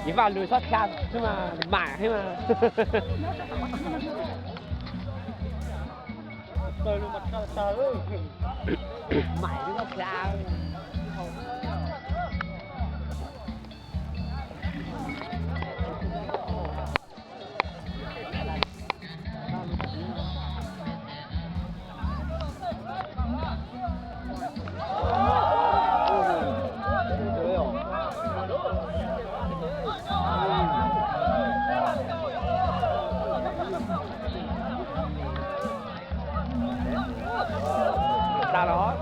Ces vaj lus txhob tha xwb mas, mam thiab mas. Mam thiab txhob tha. Tag los.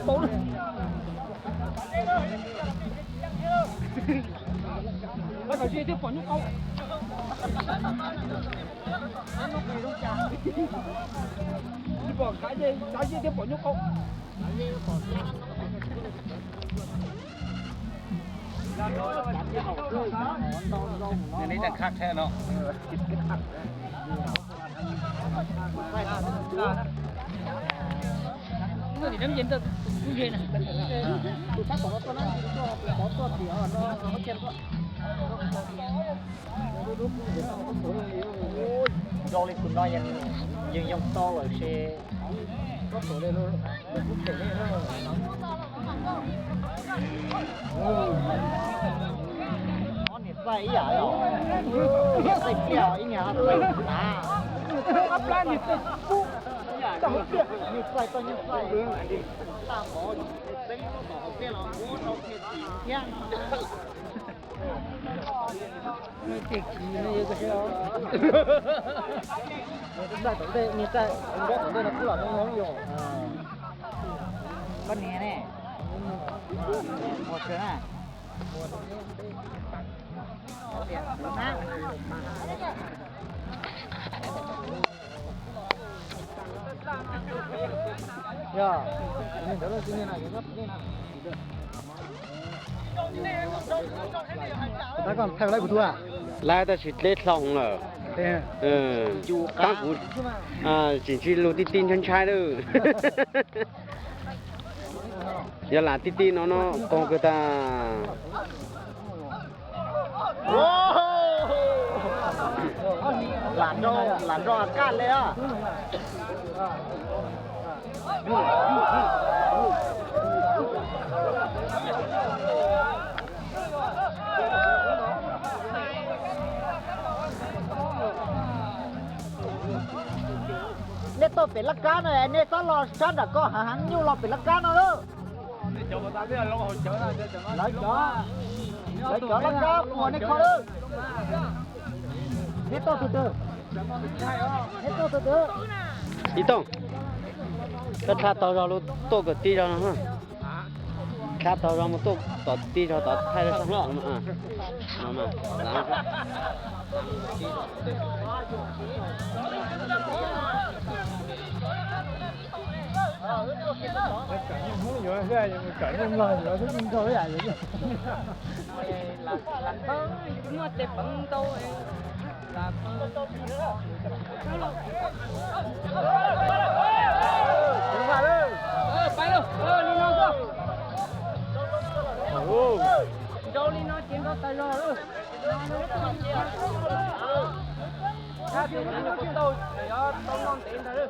Pom zij thiab pom nyuj qau. Neb teem khaj thiab no. Zoo li tus no yeej yoo tau lawm ces. Ob niag txaij ib yam, niag txaij pliaj ib niag txaij tav. Niag txaij toj niag txaij, tag mov txeeb tom hauv pliaj los muab rau kiag tim thiab. Niag txaij tom ntej, niag txaij nraub tom ntej no kuj lam zoo zoo yom. Koj niag ne, ua tsaug na. Lawv tab sis dleb dlhau lawm. Tab kuv tseem tsis lug tij tij ntshai ntshai lawm. Yog lam tij tij no no qaug kawg tag. Lam nrog kaj le. Nej tuaj pem laj kab no, nej txhob los sab nram ko, heev heev nyuj los pem laj kab no lawm. Lawv cov, lawv cov laj kab puas nej kho lawm. Nej tuaj tus twg? Nej tuaj tus twg? Ib Tooj, koj dlha taug zog los tuaj kom tij zog no. Dlha taug zog mus tuaj tom tij zog tod thaij lawv sab hlob no. Nrau li no ces nrau tas zog lawm. Tau noj ntev ntag.